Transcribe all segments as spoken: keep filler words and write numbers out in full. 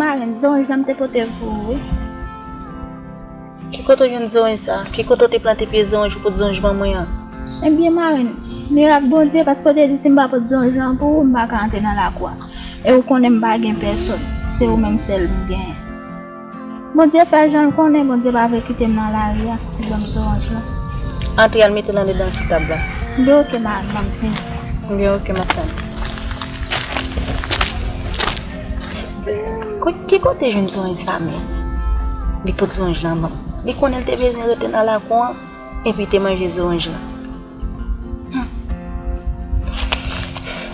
Marenn, zoranj la m te pote pou ou, wi. Ki kote w jwenn zoranj sa? Ki kote w te plante pye zoranj ou pot zoranj ban mwen an? Ebyen, marenn, mirak Bondye, paske w te di si m pa pot zoranj lan pou ou, m pa ka antre nan lakou a. E ou konnen m pa gen pèsòn, se ou menm sèl m genyen. Bondye fè jan l konnen, Bondye pa vle kite m nan lari a, pou ban m zoranj lan. Antre al mete l andedan sou tab la. Ebyen, oke, marenn, m ap vini. Ebyen, oke, m ap tann. Ko-, ki kote jwenn zoranj sa menm? Li pot zoranj lan ban m. Li konnen l te bezwen rete nan lakou an, epi te manje zoranj lan. Hmm.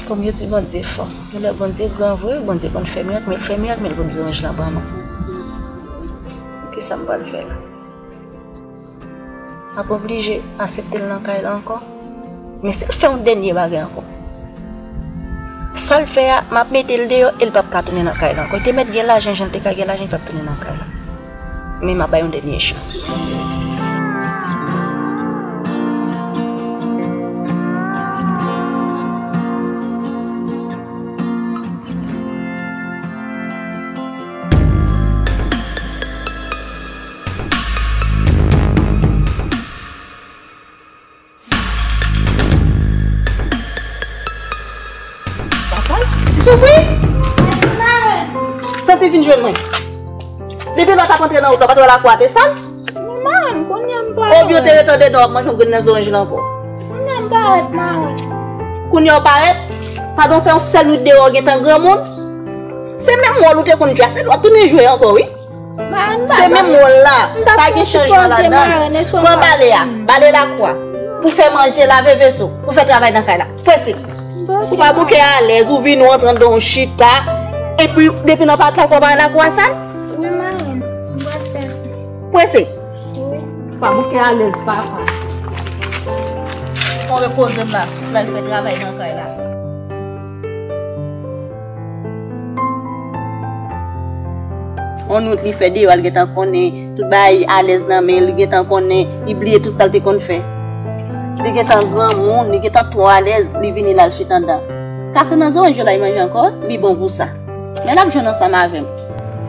Kòm yo di Bondye fò. Genlè Bondye gran vre, Bondye konn fè mirak, men l fè mirak, men l pot zoranj lan ban mwen. Kisa m pral fè la? M ap oblije aksepte l nan kay la ankò. Men si l fè yon dènye bagay ankò, sa l fè a, m ap mete l deyò e l p ap ka tounen nan kay la ankò. Li te mèt gen lajan, jan l te ka gen lajan, li p ap tounen nan kay la. Men m ap bay yon dènye chans. Ti Soufri? Soti vin jwenn mwen. Depi lè w t ap antre nan wout la, w pa t wè lakou a te sal? Marenn, kounye a m parèt. Oubyen w te ret andedan w ap manje yon grenn nan zoranj la ankò? Kounye a m parèt, marenn. Kounye a w parèt? Pandan w fè yon sèl nwit deyò, w gentan granmoun? Se menm wòl ou te konn jwe a, se w ap tounen jwe ankò, wi. Se menm wòl la. Pa gen chanjman ladan. Pran bale a, bale lakou a. Pou fè manje, lave veso, pou fè travay nan kay la. Prese. Ou pa bouke alèz, ou vini, ou antre anndan, ou chita. Epi, depi nan pati la, ou pa wè lakou a sal? Wi, marenn. M pral fè sa. Prese. Wi. Ou pa bouke alèz, papa. Fò repoze m la, pou l al fè travay nan kay la. On nwit li fè deyò a, li gentan konnen tout bagay alèz nan men l, li gentan konnen, li bliye tout sa l te konn fè. Li gentan granmoun, li gentan twò alèz, li vini l al chita anndan. Sa se nan zoranj yo l al manje ankò, li bon pou sa. Men l ap jwenn ansanm avè m.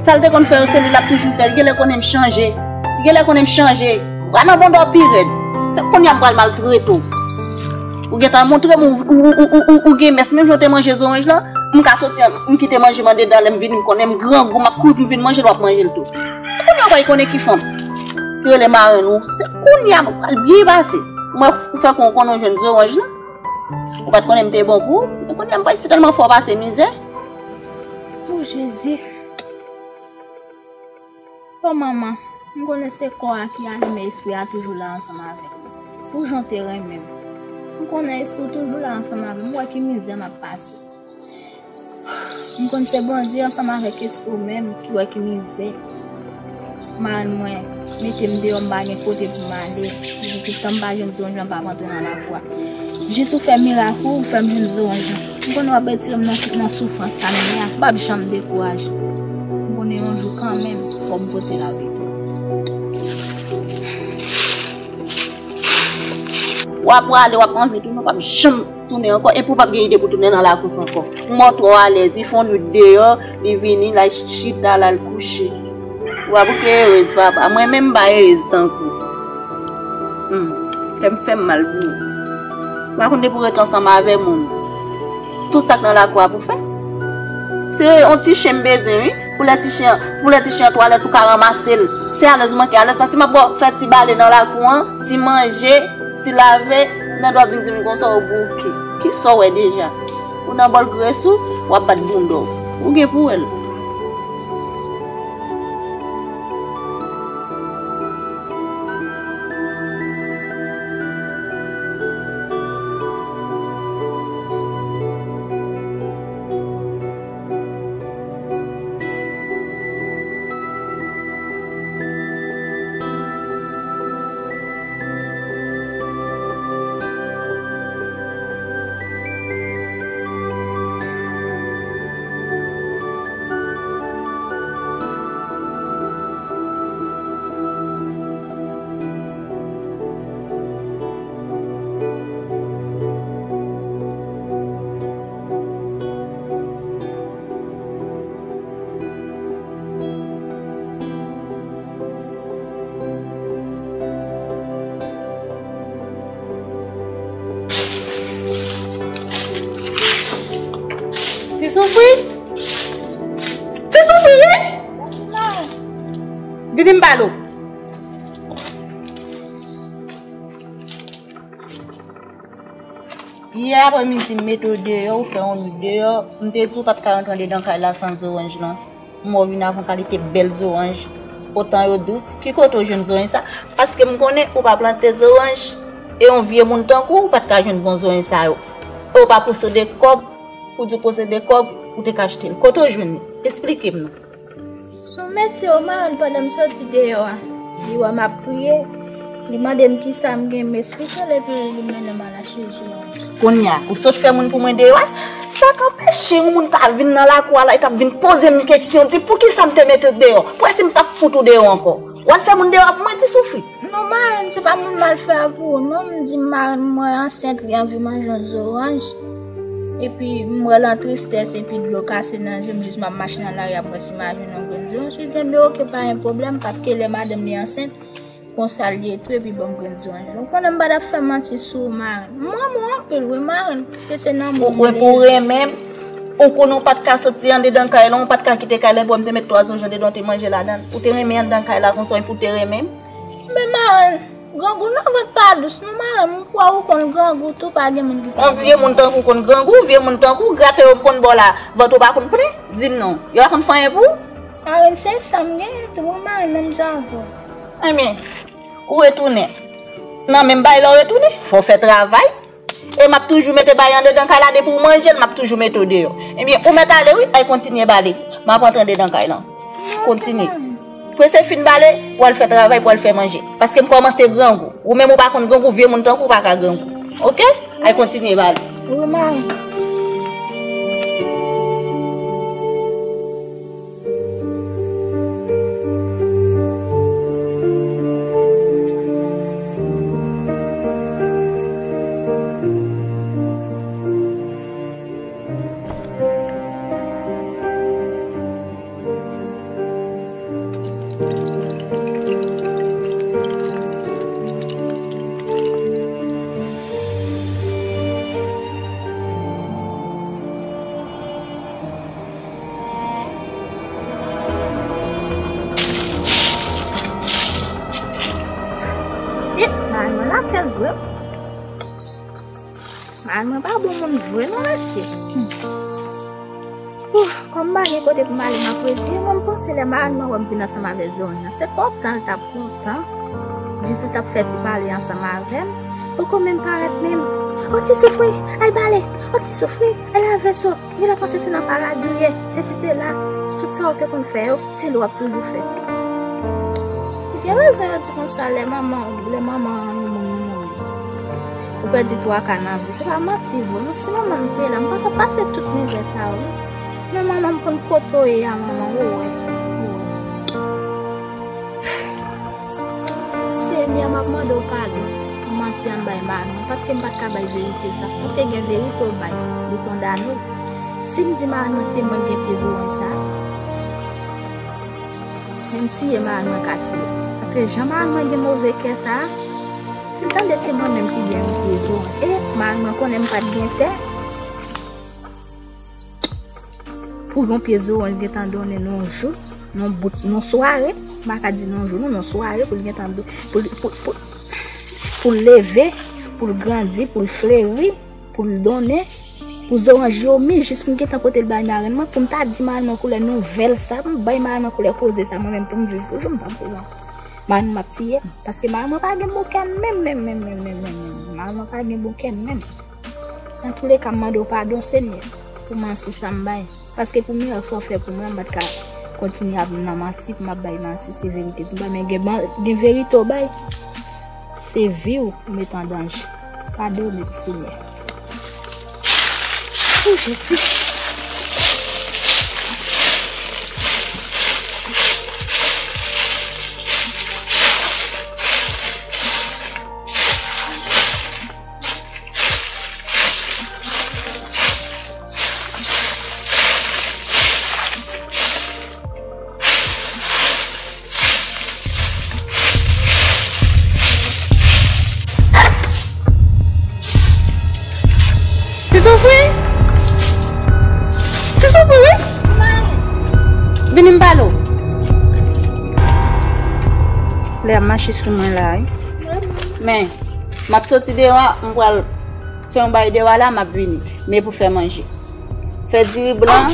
Sa l te konn fè yo, se li l ap toujou fè. Li genlè konnen m chanje. Li genlè konnen m chanje. Ou pa nan bondòw pi rèd. Se kounye a m pral maltrete w. Ou gentan montre m ou, ou, ou, ou, ou, ou gen mès. Menm jan w te manje zoranj lan, m ka soti, m kite manje m andedan, lè m vini, m konnen m grangou, m ap kouri pou m vin manje l, w ap manje l tou. Se kounye a w pral konnen ki fanm ki rele marenn ou. Se kounye a m pral byen pase. Mwen, ou fè kon w konnen w jwenn zoranj lan. Ou pa t konnen m te bon pou ou. E kounye a m pral sitèlman fè w pase mizè. O Jezi. O manman, m konnen se kò a ki ale, men espri a toujou la ansanm avè m. Pou jan w te renmen m. M konnen espri w toujou la ansanm avè m. M wè ki mizè m ap pase. M konn se Bondye ansanm avèk espri w menm ki wè ki mizè. Marenn mwen mete m deyò, m pa gen kote pou m ale. Epi tout tan m pa jwenn zoranj lan, m p ap antre nan lakou a. Jis ou fè mirak ou, ou fè m jwenn zoranj lan. M konnen w ap retire m nan, nan soufrans sa m ye a. M p ap janm dekouraje. M konnen yon jou kanmenm, fò m pote l avè m. W ap prale, w ap anvi tounen, w p ap janm tounen ankò. Epi w p ap gen ide pou tounen nan lakou sa ankò. Ou mò twò alèz, li fè yon nwit deyò, li vini, l al chita, l al kouche. Ou pa bouke erez, papa. Mwen menm, m pa erez tankou w. Hmm, kè m fè m mal pou ou. Ou pa konn depi w ret ansanm avè moun, tout sa k nan lakou a pou fè. Se yon ti chen m bezwen, wi. Pou lè ti chen an, pou lè ti chen an twalèt, ou ka ranmase l. Se alèz ou manke alèz, paske m ap ba w fè ti bale nan lakou an, ti manje, ti lave, nan dwa vin di m konsa ou bouke. Kisa w wè deja? Ou nan bòl gres ou, w ap bat bounda w. Ou gen pou wè l. Soufri? Ti Soufri, wi! Vini m pale w. Yè aprèmidi, m mete w deyò, ou fè yon nwit deyò. M te di w pa t ka rantre andedan kay la san zoranj lan. M wè w vin avè yon kalite bèl zoranj, potan yo dous. Ki kote w jwenn zoranj sa? Paske m konnen ou pa plante zoranj. E yon vye moun tankou w, ou pa t ka jwenn bon zoranj sa yo. E w pa posede kòb, pou di w posede kòb, ou te ka achte l. Kote w jwenn li? Esplike m non. Se yon mesye, yon marenn, pandan m soti deyò a, li wè m ap kriye, li mande m kisa m gen, m esplike l, epi li mennen m al achte zoranj. Kounye a, ou sot fè moun pou mwen deyò a? Sa k anpeche yon moun ta vin nan lakou a la, e t ap vin poze m kesyon, di poukisa m te mete w deyò? Pou wè si m t ap fout ou deyò ankò. W al fè moun deyò pou mwen, Ti Soufri? Non, marenn, se pa moun m al fè a pou ou, non. M di marenn mwen ansent, li anvi manje yon zoranj. Epi m wè l an tristès, epi dlo kase nan je m, jis m ap mache nan lari a, m wè si m a jwenn yon grenn zoranj. Li di, enben, oke, pa gen pwoblèm, paske lè madanm li ansent, konsa l ye tou, epi ban m grenn zoranj. Donk, pandan m pa t ap fè manti sou ou, marenn. M renmen w anpil, wi, marenn, paske se nan moun. Ou, ou renmen m? Ou konnen w pa t ka soti andedan kay lan, ou pa t ka kite kay lan, pou m te met twa zoranj andedan, w te manje ladan l. Ou te renmen andedan kay la konsa, epi w te renmen m? Men marenn, grangou nan vant pa dous non marenn, m kwè ou konn grangou tou, pa gen moun ki konn grangou. Yon vye moun tankou w konn grangou, vye moun tankou w, grate yo m konn ba w la, vant ou pa konn plen? Di m non, yo pa konn fè anyen pou ou? Marenn, se sa m genyen tou, wi marenn, menm jan avè w. Enben, ou retounen. Nan menm bagay la w retounen, fò w fè travay. E m ap toujou mete bagay andedan kay la, depi w manje l, m ap toujou mete w deyò. Ebyen, ou mèt ale wi, al kontinye bale. M ap rantre andedan kay lan. Kontinye. Prese fin bale, pou al fè travay, pou al fè manje. Paske m kòmanse grangou. Ou menm ou pa konn grangou, vye moun tankou w pa ka grangou. Oke? Al kontinye bale. Wi, mari. It, mari mwen lakèz vre. Mari mwen pa bon moun vre non, mesye. Ouh, kòm m pa gen kote pou m ale, m ap retire. Mwen, m panse lè mari mwen wè m vin ansanm avè Zoranj lan, se kontan l t ap kontan. Jis li t ap fè ti pale ansanm avè m. Poko menm parèt menm. O Ti Soufri, al bale. O Ti Soufri, al lave so. Genlè panse se nan paradi w ye. Se si se la, tout sa w te konn fè yo, se li w ap toujou fè. Ou gen rezon yo di konsa, lè manman, lè manman yon moun mouri, ou pèdi twa ka nan vi. Se pa manti vre non. Si manman m te la, m pa t ap pase tout mizè sa yo non. Men manman m konn kote w ye a, manman, ou wè. Ou wè. Senyè, m ap mande w padon pou manti a m bay mari mwen, paske m pa t ka bay verite sa. Paske gen verite w bay, li kondane w. Si m di mari mwen se mwen gen pye zoranj sa, men m tiye mari mwen ka tiye. Paske jan mari mwen gen move kè sa, si l tande se mwen menm ki gen pye zoranj, e mari mwen konnen m pa t gen tè, pou yon pye zoranj gentan donnen nan yon jou, nan yon bout, nan yon sware, m pa ka di nan yon jou, non, nan yon sware, pou l gentan, pou, pou, pou, pou l leve, pou l grandi, pou l fleri, pou l donnen, pou zoranj yo mi, jis m gentan pote l bay marenn mwen, pou m ta di marenn mwen koulè nouvèl sa, pou m bay marenn mwen koulè koze sa, mwen menm pou m viv toujou, m p ap viv ankò. Marenn mwen ap tiye m, paske marenn mwen pa gen bon kè menm, menm, menm, menm, menm, menm, menm. Marenn mwen pa gen bon kè menm. Antouleka, m mande w padon, Senyè, pou manti sa m bay. Paske pou mirèk sa w fè pou mwen, m pa t ka kontinye ap nan manti, pou m ap bay manti, se verite pou m bay, men gen, gen verite w bay, se vi w ou met an danje. Padone m, Senyè. O Jezi. Ti Soufri? Ti Vini m pale w. Lè ap mache sou mwen la, wi. Men, m ap soti deyò a, m pral fè yon bagay deyò a la, m ap vini. Men pou fè manje. Fè diri blan,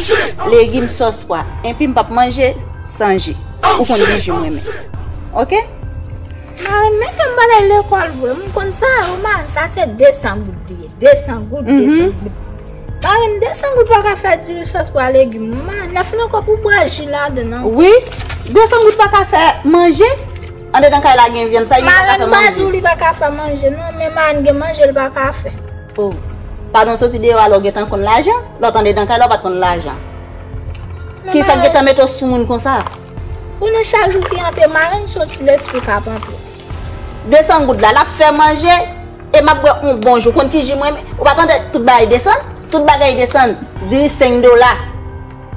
legim, sòs pwa. Enpi m p ap manje san ji. Ou konn ki ji m renmen. Oke? Marenn, men ke m pral al lekòl vre. M konn sa yo, marenn, sa se de san goud li ye. De san goud, de san goud. Marenn, de san goud pa ka fè diri sòs pwa legim. Marenn, lè fin ankò pou bwè ji ladan, non. Wi, de san goud pa ka fè manje. Andedan kay la gen vyann, sa li pa ka fè manje. Marenn pa di w li pa ka fè manje, non, men marenn gen manje li pa ka fè. Oh. Padon, soti deyò a lè w gentan konn lajan, lè w t andedan kay la w pa t konn lajan. Kisa k gentan mete w sou moun konsa? Konnen chak jou ki antre marenn soti lespri k ap antre. De san goud la, l ap fè manje, e m ap bwè yon bon ji. Ou konn ki ji mwen renmen? Ou pa tande tout bagay desann? Tout bagay desann. Diri senk dola.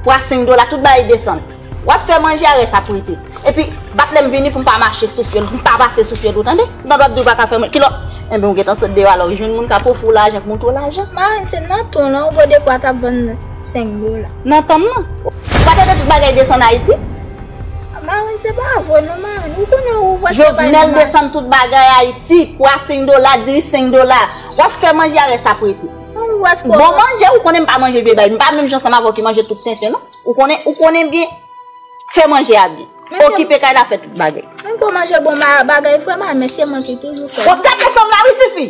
Pwa senk dola, tout bagay desann. W ap fè manje a, rès ap rete. Epi, bat lè m vini pou m pa mache sou fyèl, pou m pa pase sou fyèl ou, tande? M tande w ap di w pa ka fè manje. Kilò? Enben, ou gentan sot deyò a, alò, jwenn moun k ap ofri w lajan, k montre w lajan. Marenn, se nan ton lan, ou gwo de pwa t ap vann senk dola. Nan ton lan? Ou pa tande tout bagay desann Ayiti? Marenn, se pa vre non, marenn. Ou konnen ou wè se bay Jovenel desann tout bagay Ayiti, pwa senk dola, diri senk dola. W ap fè manje a, rès ap rete. Bon manje, ou konnen m pa manje vye bagay. M pa menm jan ansanm avè w ki manje tout tenten, non. Ou konnen, ou konnen byen. Fè manje a byen. Okipe kay la, fè tout bagay. Men pou manje bon bagay, vrèman, men se mwen ki toujou fè. Bon, tèt ansanm la, wi, tifi.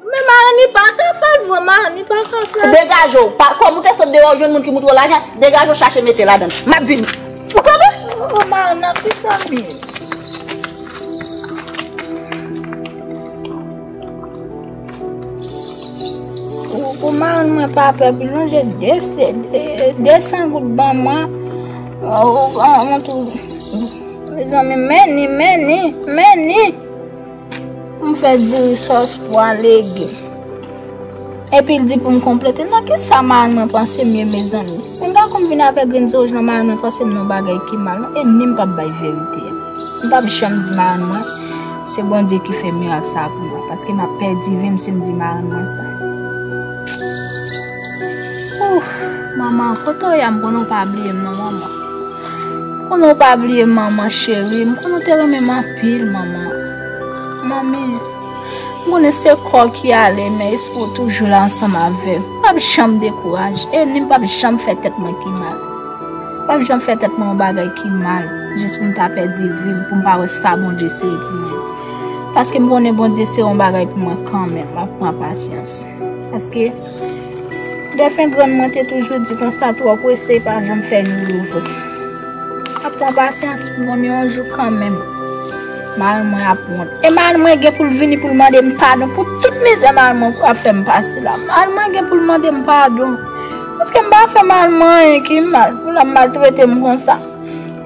Men marenn, li pa ka fè l vre, marenn, li pa ka fè l. Degaje w. Pa, kòm ou te sot deyò, ou jwenn moun ki montre w lajan, degaje w chache mete ladan l. M ap vini. Ou tande? Oh, marenn, nan kisa m ye? Ou, ou marenn mwen pa pè pi lonje de, de, de san goud ban mwen. Oh, oh, oh, tou. Mezanmi, men ni, men ni, men ni. M fè diri sòs pwa legim. Epi l di pou m konplete. Nan kisa marenn mwen panse m ye, mezanmi? Moun pa konn vin avèk grenn zewo nan marenn mwen panse m nan bagay ki mal, non. E ni m p ap bay verite a. M p ap janm di marenn mwen, se Bondye ki fè mirak sa a pou mwen. Paske m ap pèdi vi m si m di marenn mwen sa. Ouf, manman, kote w ye a? M konnen w pa bliye m non, manman. M konnen w pa bliye m, manman cheri. M konnen w te renmen m anpil, manman. Manmi, m konnen se kò ki ale, men espri w toujou la ansanm avè m. M p ap janm dekouraje. E ni m p ap janm fè tèt mwen ki mal. M p ap janm fè tèt mwen yon bagay ki mal, jis pou m ta pèdi vi m, pou m pa wè sa Bondye sere pou mwen. Paske m konnen Bondye sere yon bagay pou mwen kanmenm, m ap pran pasyans. Paske defen grann mwen te toujou di konsa, twò prese pa janm fè jou louvri. M ap pran pasyans pou m yon jou kanmenm. Marenn mwen ap wont. E marenn mwen gen pou l vini pou l mande m padon pou tout mizè marenn mwen ap fè m pase la. Marenn mwen gen pou l mande m padon. Paske m pa fè marenn mwen anyen ki mal pou l ap maltrete m konsa.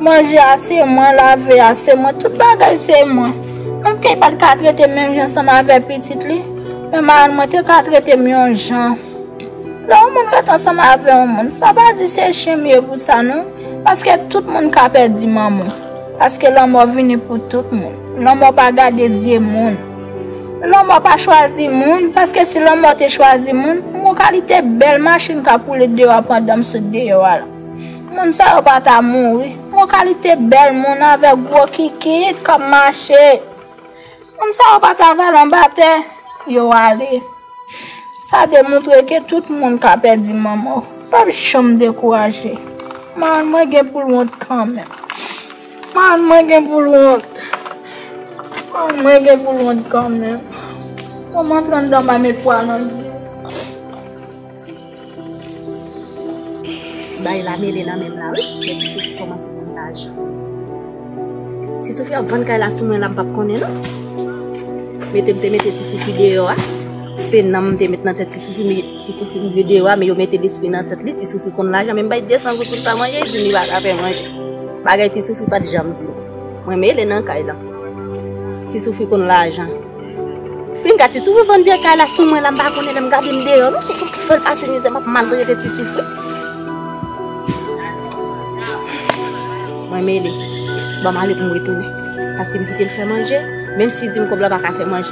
Manje a se mwen, lave a se mwen, tout bagay se mwen. Menm ke li pa t ka trete m menm jan ansanm avè pitit li, men marenn mwen te ka trete m yon jan. Lè yon moun ret ansanm avè yon moun, sa pa di se chen m ye pou sa non. Paske tout moun ka pèdi manman w. Paske lanmò vini pou tout moun. Lanmò pa gade zye moun. Lanmò pa chwazi moun, paske si lanmò te chwazi moun, yon kalite bèl machin k ap woule deyò a pandan m sot deyò a la. Moun sa yo pa ta mouri. Yon kalite bèl moun avèk gwo kikit k ap mache. Moun sa yo pa ta vale anba tè, yo ale. Sa demontre ke tout moun ka pèdi manman w. Pa janm dekouraje. Marenn mwen gen pou l wont kanmenm. Marenn mwen gen pou l wont. Marenn mwen gen pou l wont kanmenm. Manman, antre anndan, m a met pwa nan diri. Bagay la mele nan men m la, wi. Men Ti Soufi kòmanse konn lajan. Ti Soufi ap vann kay la sou mwen la, m p ap konnen, non. Mete m te mete Ti Soufi deyò a. Se nanm m te met nan tèt Ti Soufi, men Ti Soufi rive deyò a, men yo mete lespri nan tèt li. Ti Soufi konn lajan, men m bay de san goud pou l fè manje, li di m li pa ka fè manje. Bagay Ti Soufi pa t janm di m. Mwen mele nan kay la. Ti Soufi konn lajan. Pinga Ti Soufi vann vye kay la sou mwen la, m pa konnen lè m gade m deyò, non, se kòm pou fè l pase mizè, m ap maltrete Ti Soufi. Mwen mele. Ban m ale pou m retounen. Paske m kite l fè manje, menm si l di m kòb la pa ka fè manje.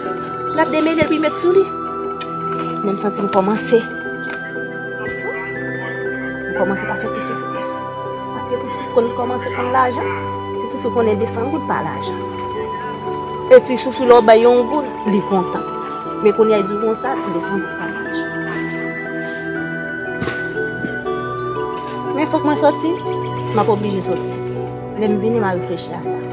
L ap demele l pou l met sou li. Men m santi m kòmanse. M kòmanse pa fè Ti Soufi konfyans. Paske Ti Soufi Konn kòmanse konn lajan. Ti Soufri konnen de san goud pa lajan. E Ti Soufri lè w bay yon goud, li kontan. Men kounye a, li di konsa, de san goud pa lajan. Men fòk mwen sòti, m ap oblije sòti. Lè m vini, m a reflechi a sa.